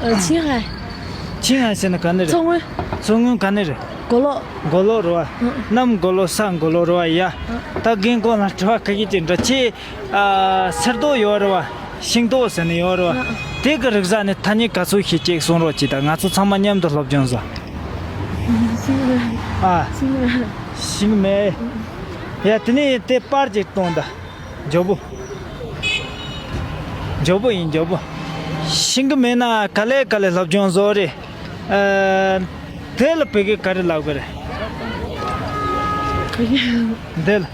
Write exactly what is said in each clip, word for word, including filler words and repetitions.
ཨ། ཆིང་ཧའེ། ཆིང་ཧའེ་ཟེར་ན་ག་ནས་རེད། མཚོ་སྔོན། མཚོ་སྔོན་ག་ནས་རེད། མགོ་ལོག་མགོ་ལོག་རེད་བ། ཨ། གནམ་མགོ་ལོག་ས་མགོ་ལོག་རེད་བ་ཡ། ཨ། ད་རྒན་ཁོང་ལ་དྲི་བ་ག་གི་ཅིག་འདྲ་ཆེ། ཨ། སེར་མདོག་ཡོད་རེད་བ། ཤིང་ཏོག་ཟེར་ནས་ཡོད་རེད་བ། ཨ། དེ་གི་རིགས་ས་ནས་ཐ་སྙད་ག་ཚོད་ཤེས་ཅིག་གསུང་རོགས་གྱིས། ད་ང་ཚོ་ཚང་མ་མཉམ་དུ་སློབ་སྦྱོང་བཟོ། ཤིང་ཨ། ཤིང་མེད། ཤིང་མེད། ཡ། དེ་ནས་དེ་པར་ཅིག་གཏོང་ད། མགྱོགས་པོ། མགྱོགས་པོ་ཡིན། མགྱོགས་པོ། ཤེས་གི་མེད་ན་ག་ལེ་ག་ལེ་སློབ་སྦྱོང་བཟོ་རེད། ཨ། དེ་ལ་བོད་སྐད་ག་རེ་ལབ་གི་རེད། འདི་ལ།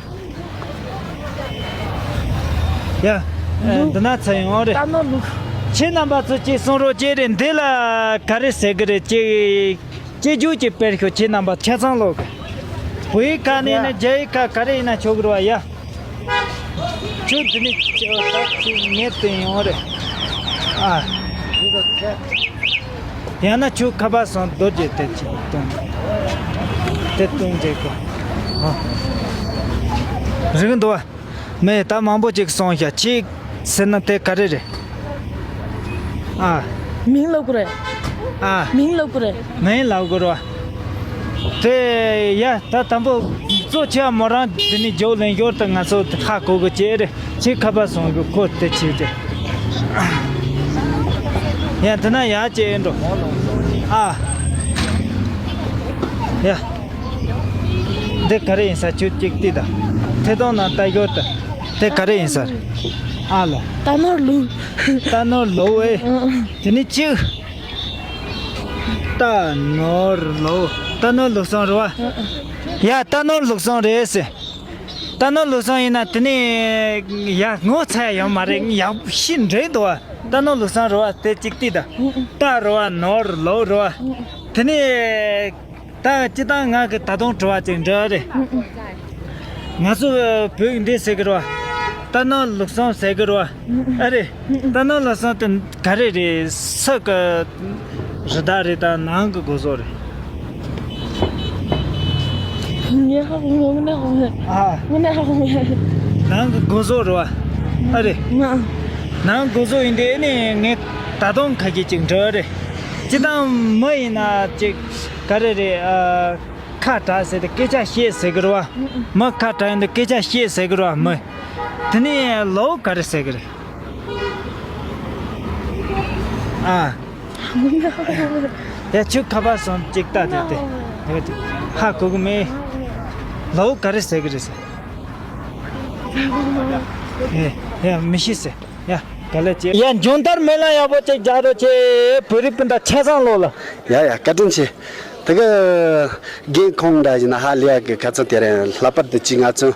ཡ། ཨ། འདི་ན་ཚ་ཡོང་རེད། རྟ་ནོར་ལུག་ཁྱེད་རྣམ་པ་ཚོ་ཅིག་གསུང་རོགས་བྱེད་རེད། འདི་ལ་ག་རེ་ཟེར་གི་རེད། ཅིག་ཅིག་རྒྱུ་ཅིག་དཔེར་ཤོག་ཁྱེད་རྣམ་པ་ཆ་ཚང་ལོག་བོད་ཡིག་ཁ་ནས་ཡིན་ན། རྒྱ་ཡིག་ཁ་ག་རེ་ཡིན་ན་ཆོག་གི་རེད་བ་ཡ། ཁྱོད་འདི་ནས་ཅི་ད་ཅི་ངས་བསྟན་ཡོང་རེད། ཨ། ཡང་ན་ཁྱོད་ཁ་པར་སང་རྡོ་རྗེ་དེ་ཅི་གཏོང་། དེ་གཏོང་རྗེས་གོ། ཨ། རིང་འདུག་བ། མེད། ད་མང་པོ་ཅིག་སོང་ཤག་ཅིག་ཟེར་ན་དེ་ག་རེ་རེད། ཨ། མིང་ལབ་དགོས་རེད། ཨ། མིང་ལབ་དགོས་རེད། མིང་ལབ་དགོས་རེད་བ། དེ་ཡ། ད་དང་པོ་གཙོ་ཆེ་བ་མོ་རང་འདི་ནས་རྒྱུགས་ལེན་ཞོར་དུ་ང་ཚོ་ཧ་གོ་གི་ཅེས་རེད། ཁྱེད་ཁ་པར་སོང་གི་ཁོ་དེ་བྱས་ཏེ། ཡ། འདི་ན་ཡ་ཅེས་འགྲོ། ཨ། ཡ། འདི་ག་རེ་ཡིན་ས། ཁྱོད་ཅིག་ལྟོས་དང་། ཐད་གཏོང་ནང་ལྟ་ཞོར་དུ། དེ་ག་རེ་ཡིན་ས་རེད། ཨ་ལ། རྟ་ནོར་ལུག་རྟ་ནོར་ལུག་ཨེ། ཨ། དེ་ནས་གཅིག་རྟ་ནོར་ལུག་རྟ་ནོར་ལུག་བསམ་རེད་བ། ཡ། རྟ་ནོར་ལུག་བསམ་རེད་ཟེར། རྟ་ནོར་ལུག་བསམ་ཡིན་ན་དེ་ནས་ཡ་ངོ་ཚ་ཡ་ཡོད་མ་རེད། ཡག་ཤི་འདྲེ་འདུག་བ། རྟ་ནོར་ལུག་བསམ་རེད་བ། དེ་གཅིག་ལྟོས་དང་། རྟ་རེད་བ། ནོར་ལུག་རེད་བ། དེ་ནས། ད་སྤྱིར་བཏང་ང་གི་ད་དུང་དྲི་བ་ཅིག་འདྲི་བ་རེད། ང་ཚོ་བོད་ཀྱི་འདི་ཟེར་གི་རེད་བ། རྟ་ནོར་ལུག་བསམ་ཟེར་གི་རེད་བ། ཨ་རེད། རྟ་ནོར་ལུག་བསམ་དེ་ག་རེ་རེད། ས་གི་རི་དྭགས་རེད་དང་ནང་གི་སྒོ་ཟོག་རེད། ངས་ཧ་གོ་མེད། དངོས་གནས་ཧ་གོ་མེད། ཨ། དངོས་གནས་ཧ་གོ་མེད། ནང་གི་སྒོ་ཟོག་རེད་བ། ཨ་རེད། ང་། ནང་སྒོ་ཟོག་ཡིན་དུས་ཨ་ནི་ངས་ད་དུང་ཁ་ཤས་ཅིག་འདྲི་བ་རེད། སྤྱིར་བཏང་མི་ཡིན་ན་ཅིག་ག་རེ་རེད། ཨ། ཁ་གྲག་ཟེར་ཏེ་སྐད་ཆ་བཤད་ཟེར་གི་རེད་བ། མི་ཁ་གྲག་ཡིན་དུས་སྐད་ཆ་བཤད་ཟེར་གི་རེད་བ་མི། དེ་ནས་ལུག་ག་རེ་ཟེར་གི་རེད། ཨ། ཡ། ཁྱོད་ཁ་པར་སོང་ཅིག་ལྟ་དེ་དེ། ཧ་གོ་གི་མེད། ལུག་ག་རེ་ཟེར་གི་རེད་ཟེར། ཨེ། ཡ། མི་ཤེས་ཟེར། ཡ། ག་ལེ་ཅེ། ཡ། མཇུག་མཐར་སྨོན་ལམ་ཡག་པོ་ཅིག་རྒྱག་རོགས་གྱིས། བོད་རིགས་སྤུན་ཟླ་ཆ་ཚང་ལོག་ལ། ཡ་ཡ། བཀའ་དྲིན་ཆེ། དེ་གི་རྒན་ཁོང་འདྲ་ཡིན་ན་ཧ་ལས་ཡག་གི་ཁ་ཚ་དེ་རིང་ལྷག་པར་དུ་ཅིག་ང་ཚོ་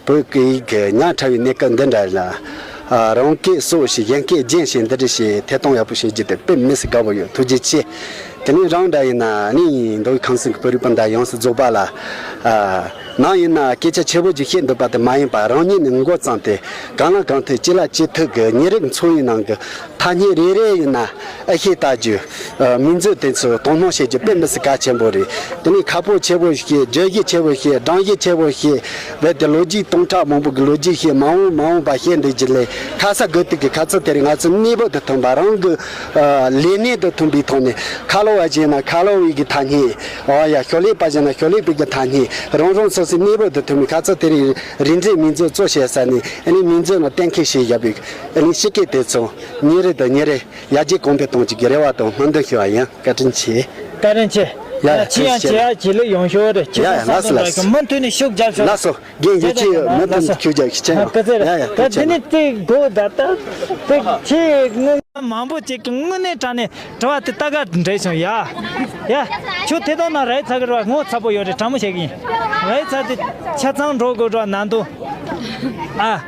བོད་སྐད་ཡིག་གི་ཉག་ཕྲ་བའི་གནས་སྐབས་འདི་འདྲ་ལ། ཨ། རང་སྐད་སོ་ཞེས་གཞན་སྐད་རྒྱན་ཞེས་འདི་འདྲ་ཞེས་ཐད་གཏོང་ཡག་པོ་བྱེད་རྒྱུ་དེ་དཔེ་མི་སྲིད་དགའ་པོ་ཡོད། ཐུགས་རྗེ་ཆེ། དེ་ནས་རང་འདྲ་ཡིན་ན་ནི་མདོ་དབུས་ཁམས་གསུམ་གྱི་བོད་རིགས་སྤུན་ཟླ་ཡོངས་སུ་རྫོགས་པ་ལ། ཨ། ནམ་ཡིན་ན་སྐད་ཆ་ཆེ་བོ་ཅིག་བཤད་འདོད་པ་དེ་མ་ཡིན་པ། རང་ཉིད་ནས་མགོ་བརྩམས་ཏེ་གང་ལ་གང་འཐད་ཅི་ལ་ཅི་ཐུབ་ཀྱི་ཉིན་རེའི་འཚོ་བའི་ནང་གི་ཐ་སྙད་རེ་རེ་ཡིན་ན་ཨེ་ཤེས་ལྟ་རྒྱུ། ཨ། མིང་མཛོད་དེ་ཚོ་དོ་སྣང་བྱེད་རྒྱུ་དཔེ་མི་སྲིད་གལ་ཆེན་པོ་རེད། དེ་ནས་ཁ་པོ་ཆེ་བོ་བཤད། བརྗོད་གཞི་ཆེ་བོ་བཤད། སྒྲོམ་གཞི་ཆེ་བོ་བཤད། རྦད་དེ་ལོ་རྒྱུས་སྟོང་ཕྲག་མང་པོ་གི་ལོ་རྒྱུས་བཤད། མ་འོངས་མ་འོངས་པ་བཤད་འདོད་རྒྱུ་ལས། ཁ་ས་དགོས་གཏུགས་ཀྱི་ཁ་ཚུལ་དེ་རིང་ང་ཚོ་གནས་བབ་དང་མཐུན་པ། རང་གི་ཨ། ལས་གནས་དང་མཐུན་པའི་ཐོག་ནས། ཁ་ལོ་བ་ཞིག་ཡིན་ན་ཁ་ལོ་བའི་གི་ཐ་སྙད། ཨོ་ཡ། ཤོ་ལེ་པ་ཞིག་ཡིན་ན་ཤོ་ལེ་པའི་གི་ཐ་སྙད། རང་རང་སོ་སོའི་གནས་བབ་དང་མཐུན་པའི་ཁ་ཚུལ་དེ་རིང་རིགས་འགྲེ་མིང་མཛོད་གཙོ་བྱེད་ས་ནས་ཨ་ནི་མིང་མཛོད་ནང་གཏན་འཁེལ་བྱས་བཞག་པའི་ཨ་ནི་སྤྱི་སྐད་དེ་ཚོ་ཉིན་རེ་དང་ཉིན་རེ་ཡར་རྒྱས་གོང་འཕེལ་གཏོང་རྒྱུ་གི་རེ་བ་དང་སྨོན་འདུན་ཞུ་བ་ཡིན། བཀའ་དྲིན་ཆེ། བཀའ་དྲིན་ཆེ། ཡ་ཡ། ཡ། ཁྱེད་ཡང་ཁྱེད་ཡ་ཁྱེད་ལ་ཡོང་ཤོག་རེད། ཁྱེད་ཡ་ཡ། ཚོ་ལགས་སོ་ལགས་སོ། མུ་མཐུད་ནས་ཤུགས་རྒྱབ་ཤོག་ལགས་སོ། རྒན་ཡིད་ཆེས་ཡོད། མུ་མཐུད་ནས་ཤུགས་རྒྱག་ཤུགས་ཆེ་ཡོད། ཡ་ཡ། ཐུགས་རྗེ་ཆེ། དེ་ནི་དེ་གོ་ད་ལྟ་དེ་ཁྱེད་དངོས་མང་པོ་ཅིག་གི་དངོས་གནས་དྲང་གནས་དྲི་བ་དེ་ལྟ་ག་འདྲེས་བྱུང་ཡ། ཡ། ཁྱོད་ཐད་གཏོང་ནང་རེད་ཚ་གི་རེད་བ། ངོ་ཚ་པོ་ཡོད་རེད། དྲང་མོ་བཤད་གི་ཡིན། རེད་ཚ་དེ་ཆ་ཚང་འགྲོ་དགོས་རེད་བ་ནང་དུ། ཨ།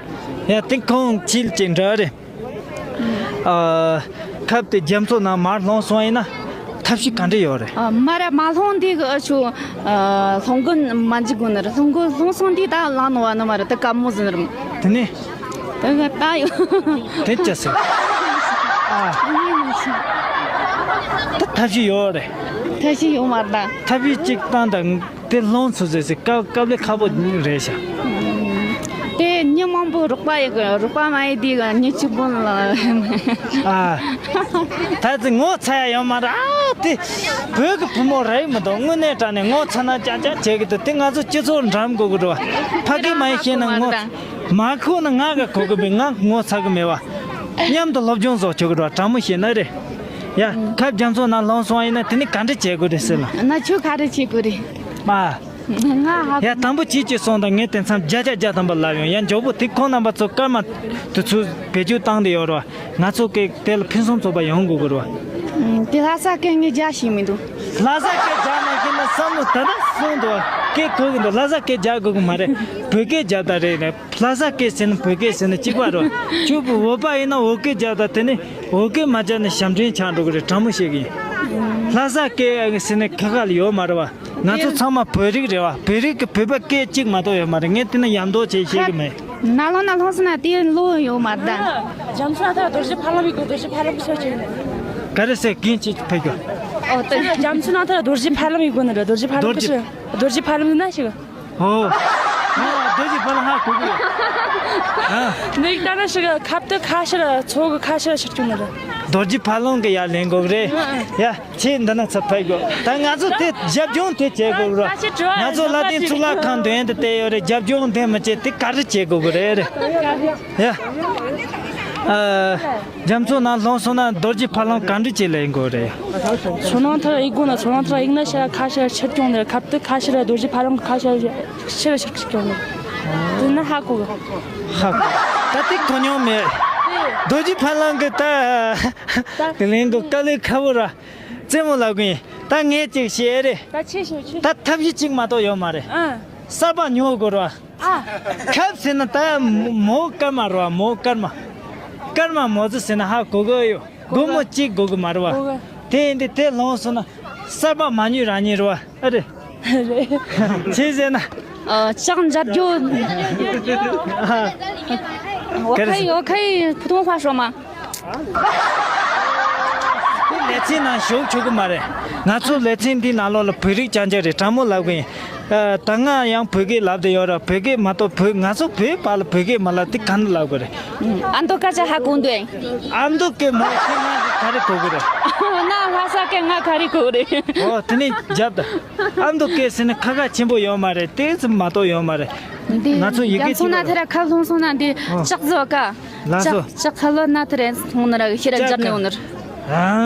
ཡ། དེ་ཁོང་ཁྱེད་ཅིག་འདྲ་རེད། ཨ། ཁབ་དེ་རྒྱ་མཚོ་ནང་མར་ལྷུང་སོང་ཡིན་ན་ཐབས་ཤེས་ག་འདྲ་ཡོད་རེད། ཨ། མར་མ་ལྷུང་དུས་ཨ་ཆུ། ཨ། ལྷུང་གི་མ་འཇུག་གོ་ནི་རེད། ལྷུང་གི་ལྷུང་སོང་དུས་ད་ལངས་ནོ་བ་ནི་མ་རེད། ད་དཀའ་མོ་ཟིན་རེད། དེ་ནས། ད་ག་ད་ཡོད། དེ་ཅི་ཟེར། ཨ། ད་ཐབས་ཤེས་ཡོད་རེད། ཐབས་ཤེས་ཡོད་མ་རེད་ད། ཐབས་ཤེས་གཅིག་བཏང་དང་། དེ་ལྷུང་ཚུལ་ཟེར་ཟེར་དཀའ་དཀའ་ལས་ཁག་པོ་རེད་ཤག་དེ་ཉིན་མ། པོ་རོགས་པ་ཡི་གི་རོགས་པ་མ་ཡི་དེ་གི་ཉི་ཆུ་བོན་ལ། ཨ། ད་ཙི་ངོ་ཚ་ཡ་ཡོད་མ་རེད། ཨ་དེ་བོད་གི་བུ་མོ་རེད་མི་འདུག་དངོས་གནས་དྲང་ནས་ངོ་ཚ་ན་ཅག་ཅག་བྱེད་གི་འདུག་དེ་ང་ཚོ་སྤྱི་ཚོགས་འགྲམ་དགོས་གི་རེད་བ། ཕ་གི་མ་ཡི་ཤེས་ན་ངོ་མ་ཁུག་ན་ང་ག་གོ་གི་མེད། ང་ངོ་ཚ་གི་མེད་བ། མཉམ་དུ་སློབ་སྦྱོང་བཟོ་ཆོག་གི་རེད་བ། དྲང་མོ་བཤད་ན་རེད། ཡ་ཁབ་རྒྱ་མཚོ་ན་ལྷུང་སོང་ཡིན་ན་དེ་ནི་ག་འདྲ་བྱེད་དགོས་རེད་ཟེར་ལ། ན་ཆུ་ག་རེ་བྱེད་དགོས་རེད། མ། ང་ཧ་ཡ་དང་པོ་ཅིག་ཅིག་སོང་དང་ངས་དེ་མཚམས་བརྒྱ་ཆ་བརྒྱ་ཐམ་པ་ལབ་ཡོང་། ཡ་མགྱོགས་པོ་དེ་ཁོང་རྣམ་པ་ཚོ་སྐར་མ་དེ་ཚོ་བེད་སྤྱོད་བཏང་དེ་ཡོད་རེད་བ། ང་ཚོ་གི་དེ་ལ་ཕུན་སུམ་ཚོགས་པ་ཡོང་དགོས་གི་རེད་བ། དེ་ལྷ་ས་སྐད་ངས་རྒྱག་ཤེས་མི་འདུག་ལྷ་ས་སྐད་རྒྱག་མ་ཤེས་ན་བསམ་བློ་ད་ལྟ་སོང་འདུག་སྐད་གོ་གི་འདུག་ལྷ་ས་སྐད་རྒྱག་དགོས་གི་མ་རེད། བོད་སྐད་རྒྱག་ད་རེད་ནས། ལྷ་ས་སྐད་ཟེར་ན་བོད་སྐད་ཟེར་ན་གཅིག་པ་རེད། ཁྱོད་བོད་པ་ཡིན་ན་བོད་སྐད་རྒྱག་ད་དེ་ནི་བོད་སྐད་མ་རྒྱག་ན་ཞབས་འདྲེན་ཆགས་འགྲོ་གི་རེད། དྲང་མོ་བཤད་གི་ཡིན། ལྷ་ས་སྐད་ཟེར་ན་ཁ་ཁ་ལ་ཡོད་མ་རེད་བ། ང་ཚོ་ཚང་མ་བོད་རིགས་རེད་བ། བོད་རིགས་ཀྱི་བོད་པ་སྐད་གཅིག་མ་གཏོགས་ཡོད་མ་རེད། ངས་དེ་ན་ཡ་མདོ་བྱས་བཤད་གི་མེད། ན་ལོ་ན་ལྷོང་སོང་ན་དེ་ལོ་ཡོད་མ་རེད་ད། རྒྱ་མཚོ་ན་ཐ་རྡོ་རྗེ་ཕ་ལམ་ཡི་གོ་རྡོ་རྗེ་ཕ་ལམ་གི་ཆ་ཅིག་ཡིན། ག་རེ་ཟེར་གིན་ཅིག་ཕེབས་རྒྱུ། ཨོ་དེ་རྒྱ་མཚོ་ན་ཐ་རྡོ་རྗེ་ཕ་ལམ་ཡི་གོ་ན་ར་རྡོ་རྗེ་ཕ་ལམ་རྡོ་རྗེ་གི་ཆ། རྡོ་རྗེ་ཕ་ལམ་ན་ཞིག་ཨོ། ཨ་རྡོ་རྗེ་ཕ་ལམ་ཧ་གོ་གི་ཡོད། ཨ། འདི་ལྟ་ན་ཞིག་ཁབ་ཏུ་ཁ་ཤར་ཚོ་གི་ཁ་ཤར་ཕྱིར་བྱུང་ནི་རེད། རྡོ་རྗེ་ཕ་ལམ་གི་ཡར་ལེན་དགོས་རེད། ཡ་ཁྱེད་འདི་ན་ཚུར་ཕེབས་དགོས། ད་ང་ཚོ་དེ་རྒྱབ་ལྗོངས་དེ་བྱེད་དགོས་རེད། ང་ཚོ་ལ་དེ་གཙུག་ལག་ཁང་མདུན་དུ་བསྡད་ཡོད་རེད། རྒྱབ་ལྗོངས་དེ་མི་བྱེད་དེ་ག་རེ་བྱེད་དགོས་གི་རེད་རེད། ཡ། ཨ། རྒྱ་མཚོ་ནང་ལྷུང་སོང་ན་རྡོ་རྗེ་ཕ་ལམ་ག་འདྲ་བྱེད་ལེན་དགོས་རེད། མཚོ་ནང་ཐར་ཡིག་དགོས་ན་མཚོ་ནང་ཐར་ཡིག་ན་ཤ་ཁ་ཤ་ཕྱིར་བྱུང་ནས་ཁབ་ཏུ་ཁ་ཤ་ར་རྡོ་རྗེ་ཕ་ལམ་གི་ཁ་ཤ་ཕྱིར་ཕྱིར་བྱུང་ནས། དེ་ན་ཧ་གོ་གི། ཧ་གོ། ད་དེ་གོ་མྱོང་མེད། རྡོ་རྗེ་ཕ་ལམ་གི་ད་དེ་ལེན་དགོས་དཀའ་ལས་ཁག་པོ་ར། རྩེད་མོ་ལབ་གི་ཡིན། ད་ངས་ཅིག་བཤད་རེད། ད་ཆེ་ཤོས་ཆེ། ད་ཐབས་ཤེས་གཅིག་མ་གཏོགས་ཡོད་མ་རེད། ཨ། གསར་པ་ཉོ་དགོས་ར། ཨ། ཁབ་ཟེར་ན་ད་མོ་སྐར་མ་རེད་བ། མོ་སྐར་མ། སྐར་མ་མོ་ཙི་ཟེར་ན་ཧ་གོ་གི་ཡོད། སྒོར་མོ་གཅིག་དགོས་གི་མ་རེད་བ། དེ་ཡིན་དུས་དེ་ལོངས་སོང་ན་གསར་པ་མ་ཉོས་རང་ཉིད་རེད་བ། ཨ་རེད། རེད། ཅི་ཟེར་ན། ཨ། ལྕགས་འཇབ་རྒྱུ། ཨ། 我可以，我可以普通话说吗？ ལེ་ཚན་ནང་ཞུགས་ཆོག་གི་མ་རེད། ང་ཚོ་ལེ་ཚན་འདི་ནང་ལོགས་ལ་བོད་རིགས་རྐྱང་རྐྱང་རེད། དྲང་མོ་ལབ་གི་ཡིན། ཨ། ད་ང་ཡང་བོད་སྐད་ལབ་བསྡད་ཡོད་ར། བོད་སྐད་མ་གཏོགས་བོད་ང་ཚོ་བོད་པ་ལ་བོད་སྐད་མ་ལབ་དེ་ག་འདྲ་ལབ་དགོས་རེད། ཨ་མདོ་སྐད་ཆ་ཧ་གོ་འདུག་ཨ་མདོ་སྐད་མ་ཤེས་ན་ག་རེ་གོ་གི་རེད། ན་ལྷ་ས་སྐད་ང་ག་རེ་གོ་གི་རེད། ཨོ་དེ་ནས་རྒྱབ་ད། ཨ་མདོ་སྐད་ཟེར་ན་ཁ་ཁ་ཆེན་པོ་ཡོད་མ་རེད། དེ་ཙམ་མ་གཏོགས་ཡོད་མ་རེད། འདི་ང་ཚོ་ཡི་གེ་རྒྱ་མཚོ་ན་ཐེ་ར་ཁ་ལྷུང་སོང་ན་འདི་ཨོ་ལྕགས་ཟོ་ཀ་ལགས་སོ། ལྕགས་ཁ་ལོ་ན་ཐེ་ར་སོང་ན་ར་ཤེས་ར་ལྕགས་འཇབ་ནས་ཀ་འོང་ནི་ར། ཨ།